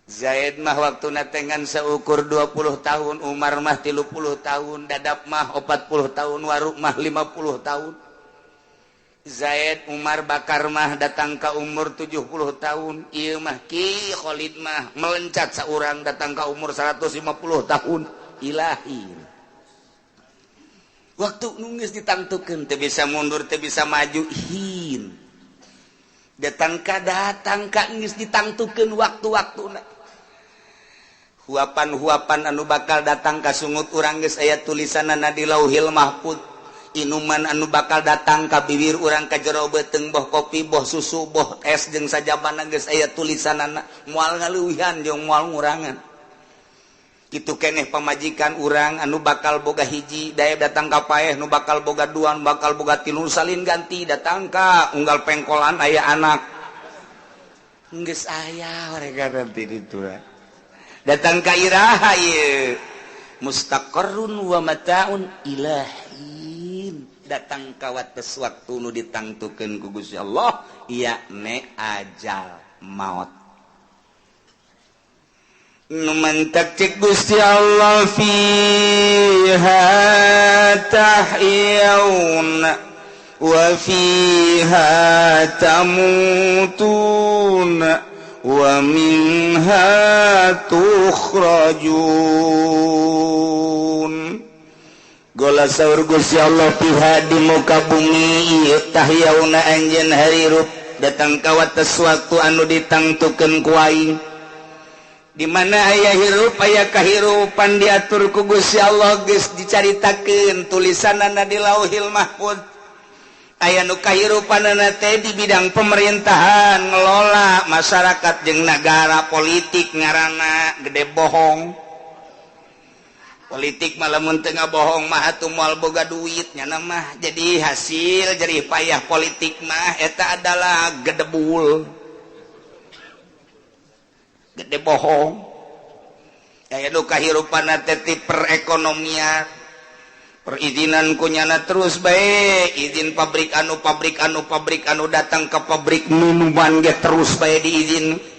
Zaid mah waktu natengan seukur 20 tahun, Umar mah 30 tahun, Dadap mah 40 tahun, Waruk mah 50 tahun. Zaid, Umar, Bakar mah datang ke umur 70 tahun. Ieu mah Ki Khalid mah melencat seorang datang ke umur 150 tahun. Ilahi, waktu nu geus ditangtukeun teu bisa mundur, teu bisa maju. Hin datang ka, datang ka geus ditangtukeun waktu-waktuna. Huapan-huapan anu bakal datang ka sungut urang geus aya tulisanana di Lauhil Mahfud. Inuman anu bakal datang ka bibir urang, ka jero beuteung, boh kopi, boh susu, boh es jeung sajabana, geus aya tulisanana, moal ngaleuwihan jeung moal ngurangan. Kitu keneh pamajikan urang anu bakal boga hiji daya datang ka paeh, nu bakal boga dua, nu bakal boga tilu, salin ganti, datang ka unggal pengkolan aya anak. Geus aya mereka nanti itu datang ka iraha ieu? Mustaqarrun wa mataun ilahin, datang ka wates waktu nu ditangtukeun ku Gusti Allah, yakni ajal maut. Nu mantak cek Gusti Allah, fiha tahyauna wa fiha tamutuna wa minha tukhrajun. Gola saur Gusti Allah, fiha di muka bumi ieu, tahyauna anjeun harirup, datang ka wates waktu anu ditangtukeun ku aing. Di mana aya hirup, aya kahirupan diatur ku Gusti Allah, geus dicaritakeun tulisanana di Lauhil Mahfud. Aya nu kahirupanana teh di bidang pemerintahan, ngelola masyarakat jeung nagara, politik ngaranna, gede bohong. Politik malah mun teu ngabohong mah atuh moal boga duit nya mah. Jadi hasil jerih payah politik mah eta adalah gedebul, gede bohong. Aya nu kahirupan teh perekonomian, perizinan kunyana terus bae, izin pabrik anu, pabrik anu, pabrik anu, datang ke pabrik minuman ge terus bae diizin.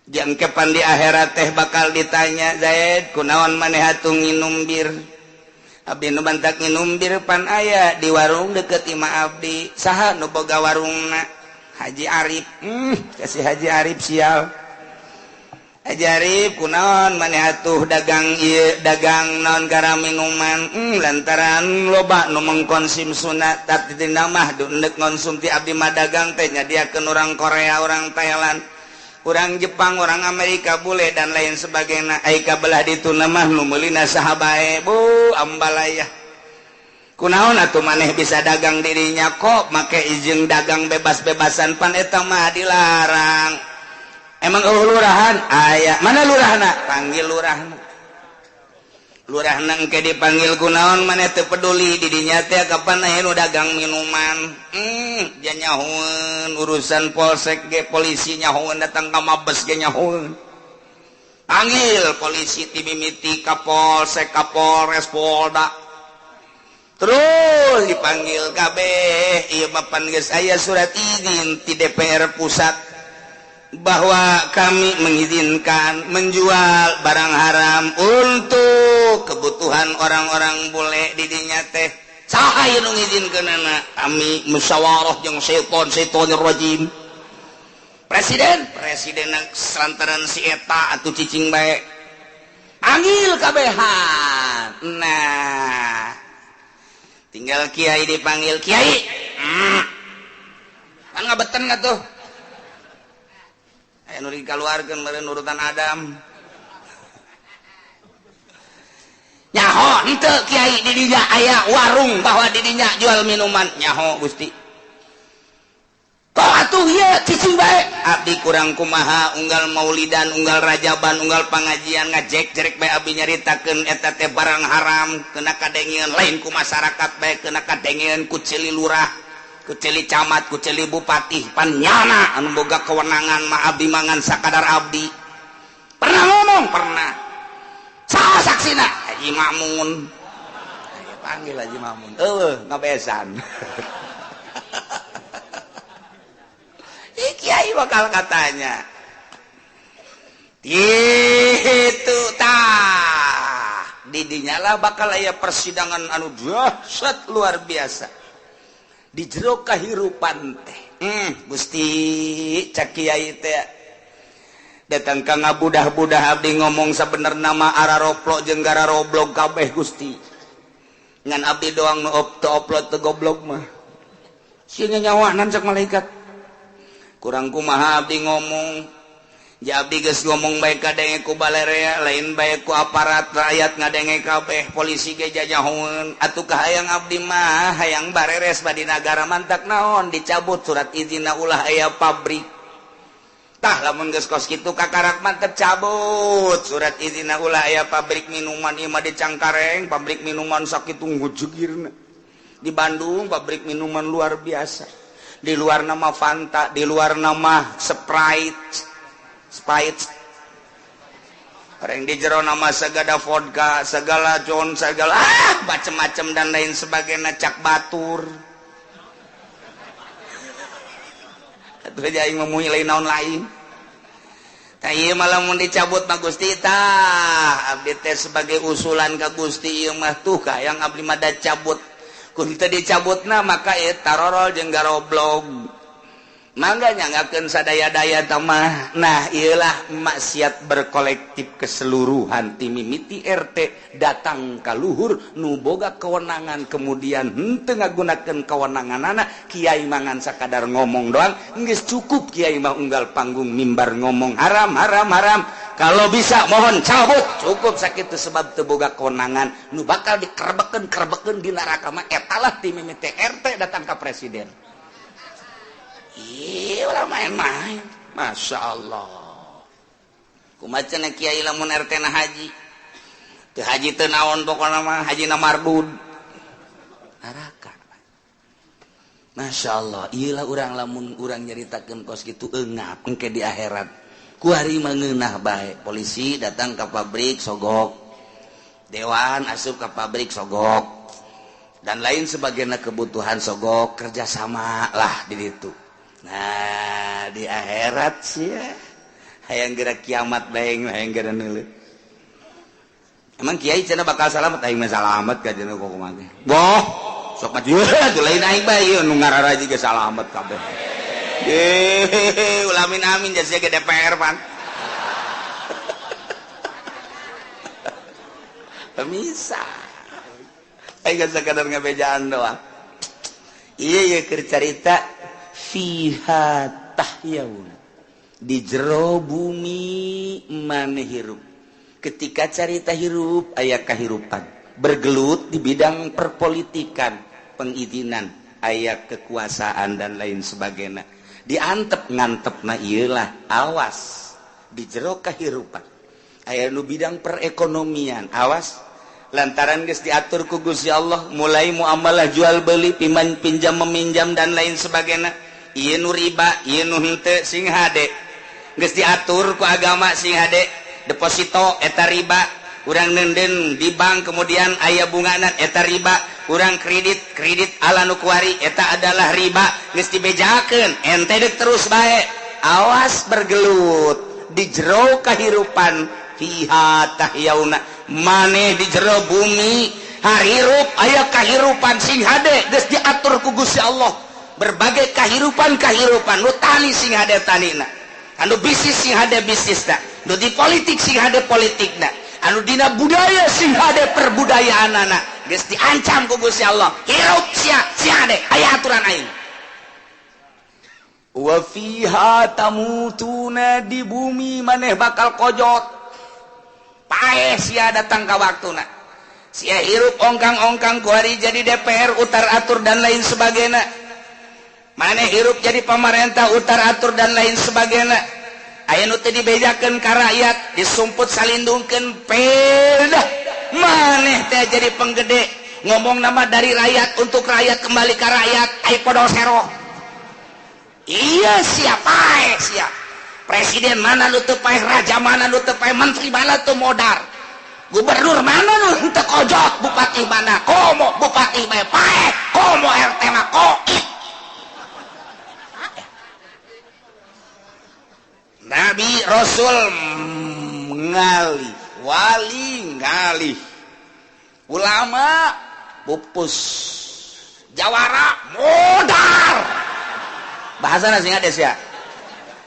Jangkepan di akhirat teh bakal ditanya, "Zaid, kunaon maneh atuh nginum bir?" "Abdi nu bantak nginum bir pan aya di warung deket imah abdi." "Saha nu boga warungna?" "Haji Arif." Kasih Haji Arif sial. "Haji Arif, kunaon maneh atuh dagang ieu, dagang naon gara minuman?" Lantaran loba nu mengkonsumsuna, tapi tina mah ndek ngonsumti abdi mah dagang teh nyadiakeun orang Korea, orang Thailand, orang Jepang, orang Amerika, bule dan lain sebagainya. Ai ka belah ditu mah nu meulina saha bae, bu ambalaya." "Kunaon atuh maneh bisa dagang dirinya, kok make izin dagang bebas-bebasan? Pan eta mah dilarang." "Emang eueuh lurahan?" "Aya." "Mana lurahna? Panggil lurahna." Lurahna engke dipanggil, "Kunaon maneh teu peduli didinya teh kapan aya nu dagang minuman?" Dia nyahoeun urusan polsek ge, polisi nyahoeun, datang ka Mabes ge nyahoeun. Panggil polisi ti mimiti Kapolsek, Kapolres, Polda, terus dipanggil kabeh. Ieu mah pan geus aya surat izin ti DPR pusat bahwa kami mengizinkan menjual barang haram untuk kebutuhan orang-orang bule didinya teh. Saha ieu nu ngizinkeunana? Kami musyawarah jeung setan setanir rajim. Presiden, presiden lantaran si eta atuh cicing bae. Panggil kabehan. Nah, tinggal kiai dipanggil kiai. Kan ngabeten nggak tuh? Aya nu dikaluarkeun meureun urutan Adam. Nyaho henteu kiai di dinya aya warung bahwa di dinya jual minuman. Nyaho Gusti. Kok atuh ieu cicing bae? Abdi kurang kumaha unggal maulidan, unggal rajaban, unggal pangajian ngajek-jerek bae abdi nyaritakeun eta teh barang haram, kena kadengeun lain ku masyarakat bae, kena kadengeun ku ceuli lurah, ku ceuli camat, ku ceuli bupati, pan nyana anu boga kewenangan mah abdi mangan sakadar abdi. Pernah ngomong? Pernah. Saha saksina? Haji Makmun. Ayo panggil Haji Makmun. Eueuh ngabesan. Kiai bakal katanya itu tah didinyalah bakal aya persidangan anu dahsyat luar biasa di jero kahirupan teh. Gusti cak kiai teh datang ka ngabudah-budah abdi ngomong sabenerna mah araroplok jeung gararoblog kabeh Gusti, ngan abdi doang nu teu oplot teu goblok mah sieun nyawanan cak malaikat. Kurang kumaha abdi ngomong, ja abdi geus ngomong bae kadenge ku balerea, lain bae ku aparat rakyat ngadenge kabeh, polisi ge jajahoeun. Atuh kahayang abdi mah hayang bareres badi nagara mantak naon dicabut surat izinna ulah aya pabrik. Tah lamun geus kos kitu kakarak mantep cabut surat izinna ulah aya pabrik minuman ieu mah di Cangkareng, pabrik minuman sakitu ngujegirna. Di Bandung pabrik minuman luar biasa. Di luar nama Fanta, di luar nama Sprite, Sprite. Orang di jero nama segala vodka, segala John, segala macem-macem dan lain sebagainya cak batur. Atuh aja aing memuhi lain naon lain. Tah ieu mah lamun dicabut mah Gusti tah abdi teh sebagai usulan ka Gusti ieu mah tuh ka yang abdi mah da cabut. Kun teu dicabutna maka ieu tarorol jeung garoblog. Mangga nyanggakeun sadaya-daya tamah. Nah, ieulah maksiat berkolektif keseluruhan ti mimiti RT datang ka luhur nu boga kewenangan kemudian henteu ngagunakeun kewenanganana kiai mangan sakadar ngomong doang geus cukup kiai mah unggal panggung mimbar ngomong haram haram haram. Kalau bisa mohon cabut, cukup sakitu sebab teu boga kewenangan nu bakal dikerebekeun-kerebekeun di neraka mah etalah ti mimiti RT datang ka presiden. Iya, ulah main-main. Masya Allah. Kumaha cenah kiai lamun RT na haji. Teu haji teu naon pokona mah haji na mardud. Neraka. Masya Allah, ieulah urang lamun urang nyaritakeun kos kitu eungap engke di akhirat. Kuari mah ngeunah bae. Polisi datang ka pabrik sogok. Dewan asup ka pabrik sogok. Dan lain sebagainya kebutuhan sogok kerjasama lah di ditu. Nah di akhirat sih ya hayang gerak kiamat bae hayang gerak neuleuh. Emang kiai cenah bakal salamet aing mah salamet ka cenah kumaha teh. Boh, sok mah ieu lain aing bae ieu nu ngararaji ge salamet kabeh. Ye, ulamin amin jasa ge DPR pan. Pemisah. Aing sakadar ngabejaan doang. Ieu ye keur carita fiha tahyaun, di jero bumi maneh hirup. Ketika carita hirup aya kahirupan, bergelut di bidang perpolitikan, pengizinan, aya kekuasaan dan lain sebagainya. Diantep ngantepna ieulah awas di jero kahirupan. Aya nu bidang perekonomian, awas lantaran geus diatur ku Gusti Allah mulai muamalah jual beli, pinjam meminjam dan lain sebagainya. Ieu nu riba, ieu nu henteu sing hade. Geus diatur ku agama sing hade. Deposito eta riba, urang nenden di bank kemudian aya bungana eta riba, urang kredit kredit ala nu kuari eta adalah riba. Geus dibejakeun, ente deuk terus bae. Awas bergelut di jero kahirupan fiha tahyauna. Maneh di jero bumi Hirup aya kahirupan sing hade, geus diatur ku Gusti Allah. Berbagai kahirupan kahirupan, nu tani sing hade tanina, anu bisnis sing hade bisnisna, nu di politik sing hade politikna, anu dina budaya sing hade perbudayaanana. Geus diancam ku Gusti Allah. Hirup sia sing hade, aya aturan aing. Wa fiha tamutuna, di bumi maneh bakal kojot, paeh sia datang ka waktuna. Sia hirup ongkang-ongkang kuari jadi DPR, utar atur dan lain sebagainya. Maneh hirup jadi pemerintah, utar atur dan lain sebagainya. Aya nu teu dibejakeun ka rakyat, disumput salindungkeun pedah. Maneh teh jadi penggede, ngomong nama dari rakyat untuk rakyat, kembali ke rakyat, ai podol sero. Iya, siapa siap presiden mana nu teu paeh, raja mana nu teu paeh, menteri mana teu modar, gubernur mana nu teu kojot, bupati mana komo bupati bae paeh, komo RT mah koit. Nabi Rasul ngalih, wali ngalih, ulama pupus, jawara modar. Bahasa sing ada sia,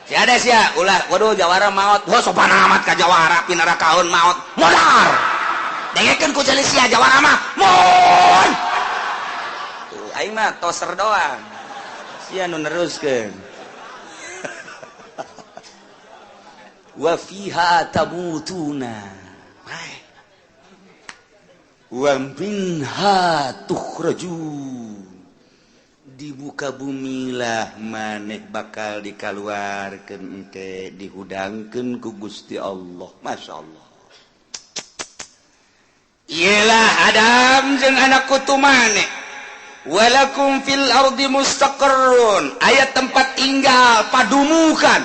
si ada sia ulah waduh jawara maot, wah sopan amat ka jawara pinara kaun maot modar. Dengekeun ku jali sia jawara mah mon. Tuh aing mah toser doang, sia nu neruskeun. Wa fiha tamutuna wa minha tukhrajun. Dibuka bumilah maneh bakal dikaluarkeun engke, dihudangkeun ku Gusti Allah. Masya Allah. Iyalah Adam jeung anak kutu maneh. Walakum fil ardi mustaqarrun, aya tempat tinggal padumukan.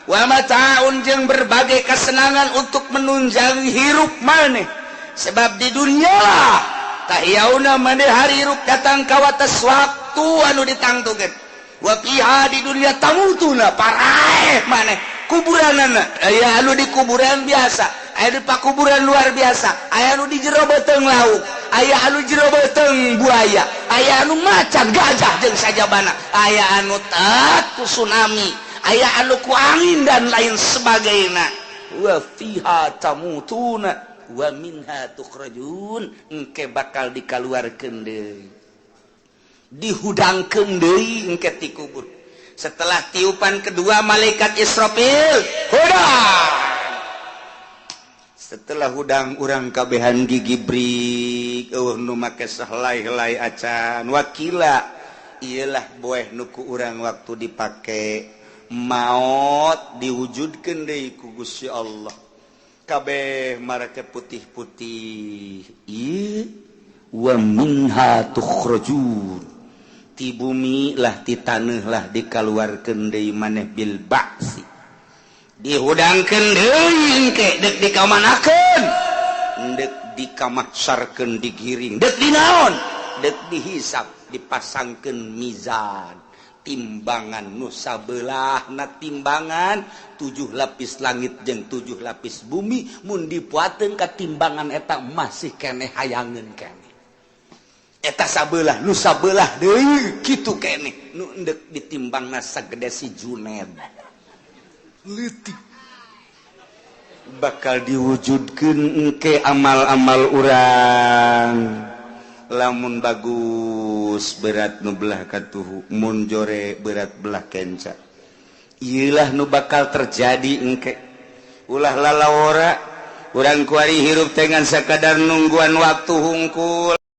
Wa mata'un, jeung berbagai kesenangan untuk menunjang hirup maneh. Sebab di dunia lah tahyauna maneh hari hirup datang ka wates waktu anu ditangtukeun. Wa fiha, di dunia, tamutuna, paraeh maneh kuburanana. Aya anu di kuburan biasa, aya di pakuburan luar biasa, aya anu di jero beuteung laut, aya anu jero beuteung buaya, aya anu macan gajah jeung sajabana, aya anu ku tsunami, aya anu ku angin dan lain sebagainya. Wa fiha tamutuna wa minha tukhrajun, engke bakal dikaluarkeun deui, dihudangkeun deui engke ti kubur. Setelah tiupan kedua malaikat Israfil, hudang. Setelah hudang urang kabehan gigi brik, eueuh nu make sahelai-helai acan. Wakila iyalah boeh nu ku urang waktu dipake maot diwujudkeun deui ku Gusti Allah. Kabeh marake putih-putih. Ieu wa minha tukhrajun, ti bumi lah, ti taneuh lah dikaluarkeun deui maneh bil ba'si, dihudangkeun deui engke, deuk dikamanakeun, deuk dikamaksarkeun, digiring, deuk dinaon, deuk dihisap, dipasangkeun mizan, timbangan nu sabelahna timbangan 7 lapis langit jeung 7 lapis bumi. Mun dipuateun ka timbangan eta masih keneh hayangeun keneh eta sabelah nu sabelah deui kitu keneh nu endek ditimbangna sagede si Juned leutik. Bakal diwujudkeun engke amal-amal urang. Lamun bagus berat nu belah katuhu, mun jore berat belah kenca. Ieulah nu bakal terjadi engke. Ulah lalawora urang kuari hirup dengan sakadar nungguan waktu hungkul.